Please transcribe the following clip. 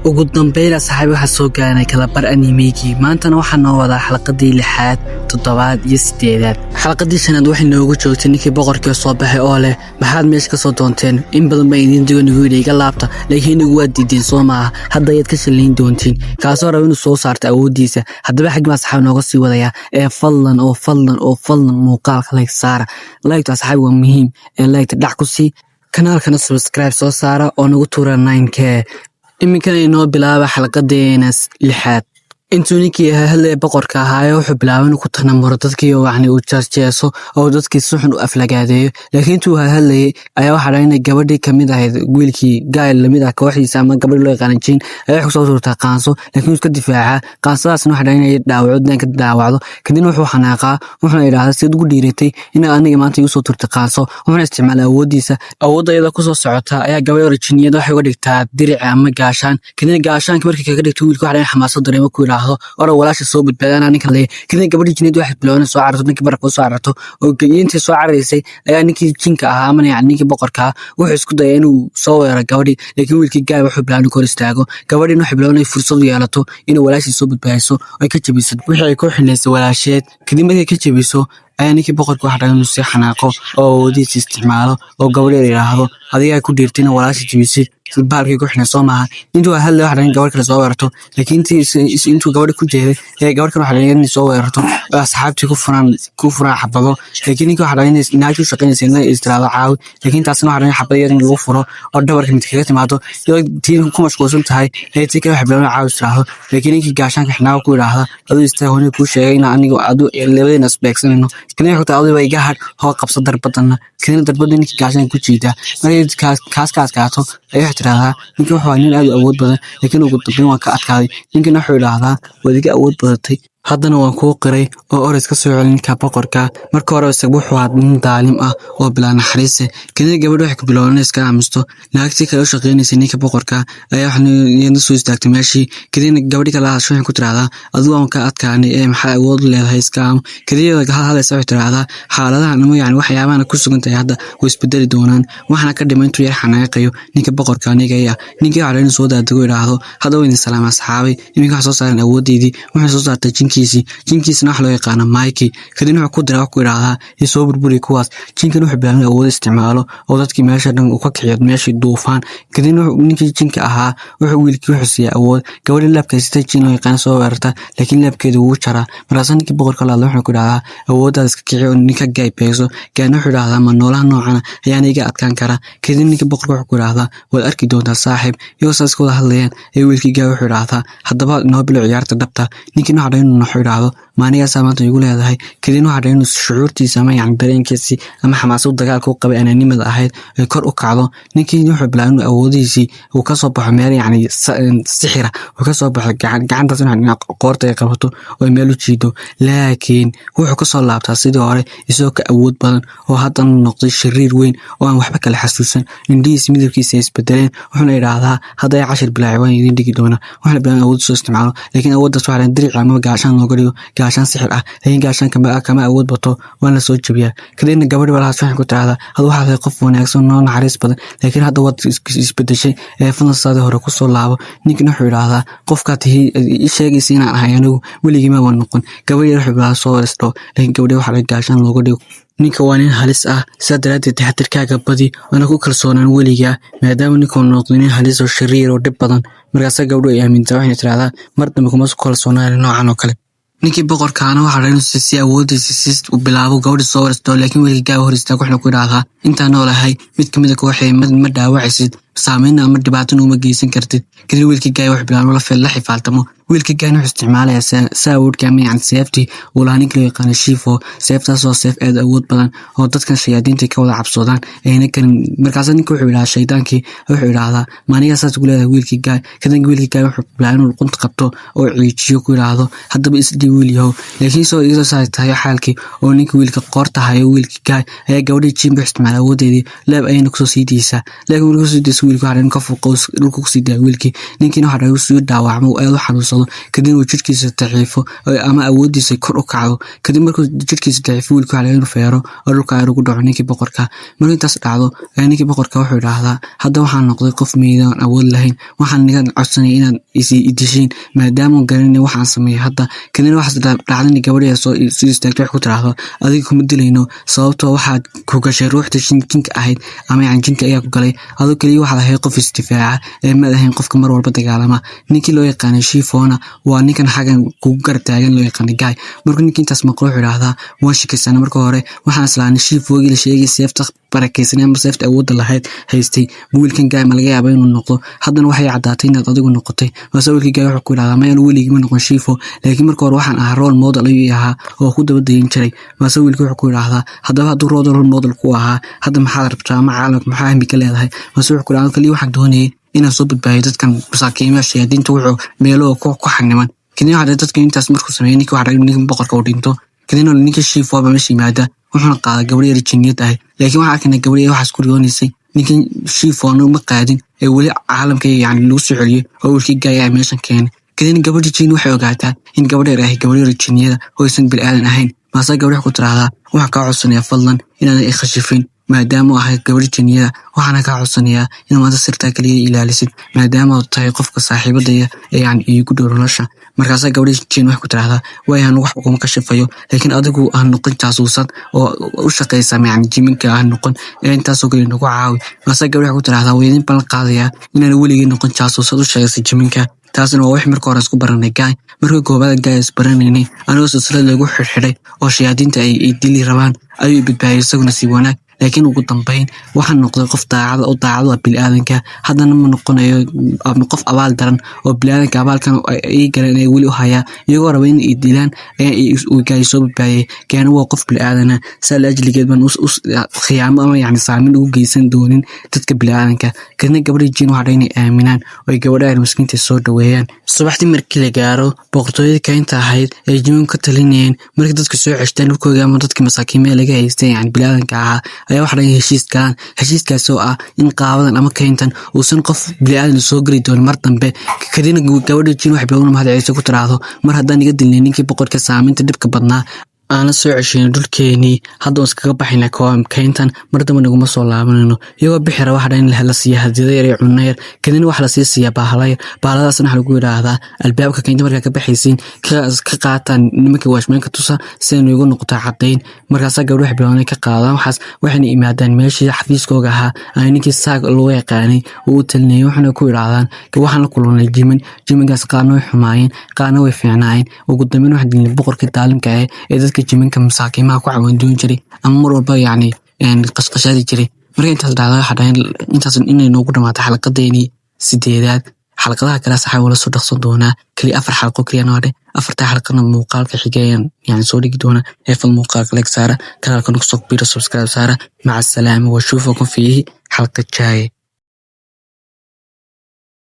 Ugu dambeyn, asxaabi, waxaa soo gaaranay kalabar animegii. Maantana waxaa noo wadaa xalqadii lixaad, toddobaad iyo sideedaad. Xalqadii shanaad waxay noogu joogtay ninkii boqorkii soo baxay oo leh: "Maxaad meesha ka soo doonteen? In badan baa idiin digo, nagu yidhi iga laabta, laakiin inagu waa diideen, soo maaha? Hadda ayaad ka shallayn doontiin." Kaasoo raba inuu soo saarto awooddiisa. Haddaba xaggi baa asxaabi nooga sii wadayaa. Ee fadlan oo fadlan oo fadlan, muuqaalka like saara. Liketa, asxaabi, waa muhiim ee liketa dhac ku sii, kanaalkana subscribe soo saara oo nagu tuura 9K. Iminkana inoo bilaaba xalqadeena lixaad. Intuu ninkii hadlaya boqorka ahaaye, wuxuu bilaabay inuu ku tanamuro dadkii oo yacni uu jeesjeeso oo dadkii si xun u aflagaadeeyo. Laakiin intuu hadlayay ayaa waxaa dhacay inay gabadhii kamid ahayd wiilkii gaal lamid ah kooxdiisa, ama gabadhii loo yaqaana Jin, ayaa waxay kusoo tuurtaa qaanso, laakiin wuu iska difaacaa. Qaansadaasna waxaa dhacay inay dhaawacdo, danka dhaawacdo. Kadibna wuxuu xanaaqaa, wuxuuna idhaahdaa: "Sidaad ugu dhiiratay inaad aniga maanta igu soo tuurtay qaanso?" Wuxuuna isticmaalaa awooddiisa. Awoodda iyadoo kusoo socota ayaa gabadh orojiniyada waxay uga dhigtaa diric ama gaashaan. Kadibna gaashaanka markii kaga dhigto wiilka, waxaa dhacay xamaasad dareemo, ku yidhaahdo: "Ora, walaasha soo badbaadana ninkan leeyahay." Kadibna gabadhii jineed waxay bilowday soo cararto, ninkii barafka soo cararto. Oo intii soo cararaysay ayaa ninkii jinka ahaa, ama yacni ninkii boqorka ahaa, wuxuu isku dayay inuu soo weeraro gabadhii, laakiin wiilkii gaay wuxuu bilaabay inuu ka hor istaago. Gabadhiina waxay bilowday inay fursad u yeelato inay walaashii soo badbaadiso oo ay ka jabiso wixii ay ku xinaysay walaasheed. Kadib markay ka jabiso ayaa ninkii boqorka waxa dhacay inuu sii xanaaqo oo awoodiisa isticmaalo oo gabadheeda yidhaahdo: "Adigaa ku dhiirtay inaa walaasha jabisid bahalkii ku xinay, soo maaha?" Intuu hadlay waxa dhacay in gabadh kale soo weerarto, laakiin intuu gabadha ku jeeday ayaa gabadh kale waxa dhacay inay soo weerarto oo asxaabtii ku furaan xabado. Laakiin ninkii waxa dhacay inay naagtii u shaqaynaysa inay istiraado caawi, laakiin taasna waxa dhacay in xabad yar in lagu furo oo dhabarka mid kaga timaado. Iyadoo tii ku mashquulsan tahay ayaa tii kale waxay bilowday caawi istiraahdo, laakiin ninkii gaashaanka xinaaga ku yidhaahda: "Aduu istaag, hore kuu sheegay in anigu adu labadeena isbeegsanayno." Kadibna wuxuu tahay: "Adiba iga hadh, hoo, qabso darbadana." Kadibna darbada ninkii gaashaanka ku jiidaa. Markay kaas ka adkaato ayaa waxay tidhaahdaa: "Ninkii wuxuu ahaa nin aad u awood badan, laakiin ugu dambeyn waan ka adkaaday." Ninkina wuxuu idhaahdaa: "Waad iga awood badatay, haddana waan kuu qiray oo oris ka soo celin ninka boqorka. Marka hore isaga wuxuu ahaa nin daalim ah oo bilaa naxariise." Kadib gabadha waxay ku bilowday inay iska aamusto. Naagtii kale u shaqeynaysay ninka boqorka ayaa waxay soo istaagtay meeshii. Kadibna gabadhii kale hadasho, waxay ku tiraahdaa: "Adigu waan ka adkaanay ee maxaa awood u leedahay? Iska aamu." Kadib iyadoo hadlaysa waxay tiraahdaa: "Xaaladahan ama yacni waxyaabahan ku sugan tahay hadda way isbedeli doonaan." Waxaana ka dhimay intuu yar xanaaqayo ninka boqorka aniga ah. Ninkii waxaa inuu soo daadego, idhaahdo: "Hadda waa idin salaama, asxaabay. Iminka waxaa soo saaran awooddeydii." Wuxuu soo saartay jinkiisii. Jinkiisana waxa loo yaqaana Mikey. Kadibna wuxuu ku diraa, ku idhaahdaa: "Ii soo burburi kuwaas." Jinkan wuxuu bilaabay inuu awood isticmaalo oo dadkii meesha dhan uu ka kiciyo meeshii duufaan. Kadibna ninkii jinka ahaa wuxuu wiilkii wuxuu siiyay awood. Gabadhii laabka haysatay jin loo yaqaana soo weerarta, laakiin laabkeeda wuu jaraa. Markaasa ninkii boqorka la hadla, wuxuu ku idhahdaa: "Awooddaada iska kici oo ninka gaay beegso." Gaana wuxuu idhahdaa: "Ma noolaha noocana ayaana iga adkaan karaa?" Kadib ninkii boqorka wuxuu ku idhahdaa: "Waad arki doontaa, saaxiib." Iyagoo saas ka wada hadlayaan ee wiilkii gaay wuxuu idhahdaa: "Haddaba noo bilo ciyaarta dhabta." Ninkii waxa dhan inuu naxo, idhaahdo: "Ma anigaasaa maanta igu leedahay?" Kadibna waxa dhan inuu shucuurtiisa ama yacni dareenkiisii ama xamaasad dagaalka u qabay anaanimada ahayd ay kor u kacdo. Ninkii wuxuu bilaabay inuu awoodihiisii uu ka soo baxo meel yacni sixira uu ka soo baxo, gacantaas inuu qoorta ay qabato oo ay meel u jiido, laakiin wuxuu ka soo laabtaa sidii hore isagoo ka awood badan oo haddana noqday shariir weyn oo aan waxba kala xasuusan. Indhihiisa midabkiisa ay isbedeleen. Wuxuuna idhaahdaa: "Hadda ay cashir bilaacay waan idin dhigi doonaa." Wuxuuna bilaabay awood soo isticmaalo, laakiin awooddaas waxaa diric ama gaashaan looga dhigo, gaashaan sixir ah, laakiin gaashaan kama awood bato, waana la soo jabiyaa. Kadibna gabadhi walahaas waxay ku tiraahdaa: "Had waxaad tahay qof wanaagsan, noo naxariis badan, laakiin hadda waad isbedeshay ee fadlan saadii hore kusoo laabo." Ninkina wuxuu idhaahdaa: "Qofkaa tihi i sheegaysa inaan ahay anigu weligii ma waan noqon." Gabadhi wuxuu bilaabay soo isdho, laakiin gabadhi waxaa laga gaashaan looga dhigo. Ninka waa nin halis ah, sidaa daraaddeed taxadirkaaga badi waana ku kalsoonaan weligaa, maadaama ninkuu noqday nin halis oo shariir oo dhib badan. Markaasa gabdhu ay aamintaa, waxayna tiraahdaa: "Mar dambe kuma kalsoonaan noocan oo kale." Ninkii boqorkaana waxaa dhan si awoodiisa si uu bilaabo gabadhi soo warsto, laakiin wiilkii gaa hor istaag, wuxuuna ku idhaahdaa: "Intaan noolahay mid kamid a kooxay ma dhaawacaysid, saameynna ama dhibaatana uma geysan kartid." Kadib wiilkii gaay wuxuu bilaabo la xifaaltamo. Wiilkii gaayna wuxuu isticmaalayaa saawoodka ama yacni seeftii uu lahaa ninka loo yaqaano Shifo. Seeftaas oo seef aad awood badan oo dadkan shayaadiinta ka wada cabsoodaan ayna karin. Markaasa ninka wuxuu yidhahdaa, shaydaankii wuxuu idhaahdaa: "Ma anigaa saas ugu leedahay, wiilkii gaay?" Kadib wiilkii gaay wuxuu bilaabay inuu luqunta qabto oo ciijiyo, ku yidhaahdo: "Haddaba isdhii, wiil yahow." Laakiin soo iyadoo saas tahay xaalkii oo ninka wiilka qoorta hayo wiilkii gaay, ayaa gabadhii jin bu isticmaala awoodeedii, leeb ayayna kusoo sii deysaa. Laakiin markuu kusoo deyso Wiilkii waxaa in ka fuuqo, dhulka kusii daaya wiilkii. Ninkiina waxaa dhahay sii dhaawacmo oo aad u xanuunsado, kadib uu jidhkiisa daciifo ama awoodiisa kor u kacdo. Kadib markuu jidhkiisa daciifo, wiilkii waxaa laga inuu feero oo dhulka ayar ugu dhaco ninkii boqorka. Markii intaas dhacdo ayaa ninkii boqorka wuxuu idhaahdaa: "Hadda waxaan noqday qof meyda oon awood lahayn. Waxaan niga codsanaya inaad idishiin, maadaama garanay waxaan sameeyay hadda." Kadibna waxaas dhacday, gabadhii soo istaagtay, wax ku tiraahdo: "Adiga kuma dilayno, sababtoo waxaad ku gashay ruuxda jinka ahayd, ama yani jinka ayaa ku galay. Adoo keliya waxaad ahayd qof isdifaaca ee maad ahayn qofka mar walba dagaalama." Ninkii loo yaqaanay Shifona waa ninkan xagan kugu garab taagan loo yaqaanay Guy. Markuu ninkii intaas maqlo, wuxuu idhaahdaa: "Waan shikisana marka hore. Waxaan islaanay Shifogii la sheegay, seefta barakaysanay ama seefta awoodda lahayd haystay, wiilkan Guy ma laga yaaba inuu noqdo? Haddana waxay caddaatay inaad adigu noqotay." Balse wiilkii Guy wuxuu ku idhahdaa: "Maya, anu weligii ma noqon Shifo, laakiin marka hore waxaan ahaa role model ayuu ii ahaa oo ku daba dayin jiray." Balse wiilkii wuxuu ku idhaahdaa: "Haddaba hadduu role model ku ahaa, hadda maxaad rabtaa ama caalamka maxaa hami ka leedahay?" Balse wuxuu ku idhahdaa: "Kaliya waxaan doonayay inaan soo badbaadiyo dadkan masaakiimaha, shayaadiinta wuxuu meelo ku xaniman." Kadibna waxaa dadka intaas markuu sameeyey ninkii, waxaa dhacay ninka boqorka uu dhinto. Kadibna ninka Shifo baa meesha yimaada, wuxuuna qaaday gabadh yar jinniyad ahayd. Laakiin waxaa arkaynaa gabadh yar waxaas ku riyoonaysay ninkan Shifona ma qaadin ee weli caalamka yani lagu soo celiyey oo wiilkii Guy ah meeshan keenay. Kadibna gabadha jin waxay ogaataa in gabadh yar ahay gabadh yar jinniyada oo aysan bini'aadan ahayn. Maase gabadh ku tiraahdaa: "Waxaan kaa codsanayaa fadlan inaadan i khashifin, maadaama ahay gabadh jinniyada. Waxaana kaa codsanayaa inaad maanta sirtaa kaliya ilaalisid, maadaama aad tahay qofka saaxiibadaya ee yani iigu dhow nolosha." Markaasaa gabadha jin waxay ku tiraahdaa: "Waay, anu wax kuma kashifayo, laakiin adigu ha noqon jaasuusad oo u shaqaysa yani jiminka ha noqon ee intaasoo kale nagu caawi." Markaasaa gabadha waxay ku tiraahdaa: "Waa idin ballan qaadayaa inaan weligii noqon jaasuusad u shaqaysa jiminka. Taasna waa wix marka hore isku baranay Guy, markii koobaad Guy is baranaynay, anigoo silsilad lagu xirxiday oo shayaadiinta ay dili rabaan ayuu badbaadiyay isaguna, si wanaag. Laakiin ugu dambeyn waxaan noqday qof daacad oo daacad u ah bini'aadanka. Haddana ma noqonayo qof abaal daran oo bini'aadanka abaalkan ii galeen ee weli u hayaa, iyagoo raba in ay dilaan ayaa Guy soo badbaadiyay. Guyna waa qof bini'aadana, saa la ajligeed baan khiyaamo ama yacni saameyn ugu geysan doonin dadka bini'aadanka." Kadibna gabadhii jin waxaa inay aaminaan oo ay gabadha miskiinta soo dhaweeyaan. Subaxdii markii la gaaro, boqortooyada kaynta ahayd ay jiminku ka talinayeen, markii dadka soo ceshteen dhulkooda ama dadka masaakiimada laga haystay, yani bini'aadanka ahaa, ayaa waxa dhan heshiis galaan. Heshiiskaas oo ah in qaabadan ama kayntan uusan qof bini'aadan soo geli doonin mar dambe. Kadibna gabadha jin waxay bilowna mahad celisay ku tiraahdo: "Mar haddaan iga dilnay ninkii boqorka saameynta dhibka badnaa, aana soo cesheyno dhulkeenii, hadda waan iskaga baxaynaa kayntan, mar dambe naguma soo laabanayno." Iyagoo bixira, waxa dhan in la siiya hadiyado yar iyo cunno yar. Kadibna waxa lasii siiyaa bahala yar. Bahaladaasna waxa lagu yidhaahdaa: "Albaabka kaynta markaa ka baxaysiin ka qaataan nimanka waashmaanka, tusa si ay igu noqoto caddayn." Markaasaa gabadh waxay bilowday ka qaadaan waxaas, waxayna yimaadaan meeshii xafiiskooga ahaa ay ninkii Saag loo yaqaanay uu u talinayay. Waxaana ku yidhaahdaan: "Waxaan la kulannay jiman. Jimankaas qaarna way xumaayeen, qaarna way fiicnaayeen. Ugu dambeyn waxaan dilnay boqorkii daalimka ah ee dadka jimanka masaakiimaha ku cawandoon jiray ama mar walba yacni qashqashaadi jiray." Marka intaas dhacda, waxaa dhahay intaas inay noogu dhamaato xalaqadeenii sideedaad. Xalqadaha kale saxa wala soo dhaqsan doonaa. Kaliya 4 xalqo kaliya noo hadhay. Afartaa xalqana muuqaalka xigayaan yani soo dhigi doona. Ee fal muuqaalka like saara, kanaalka nagu soo biro, subscribe saara. Maca asalaama, washuufakum fiihi xalqa jaaye.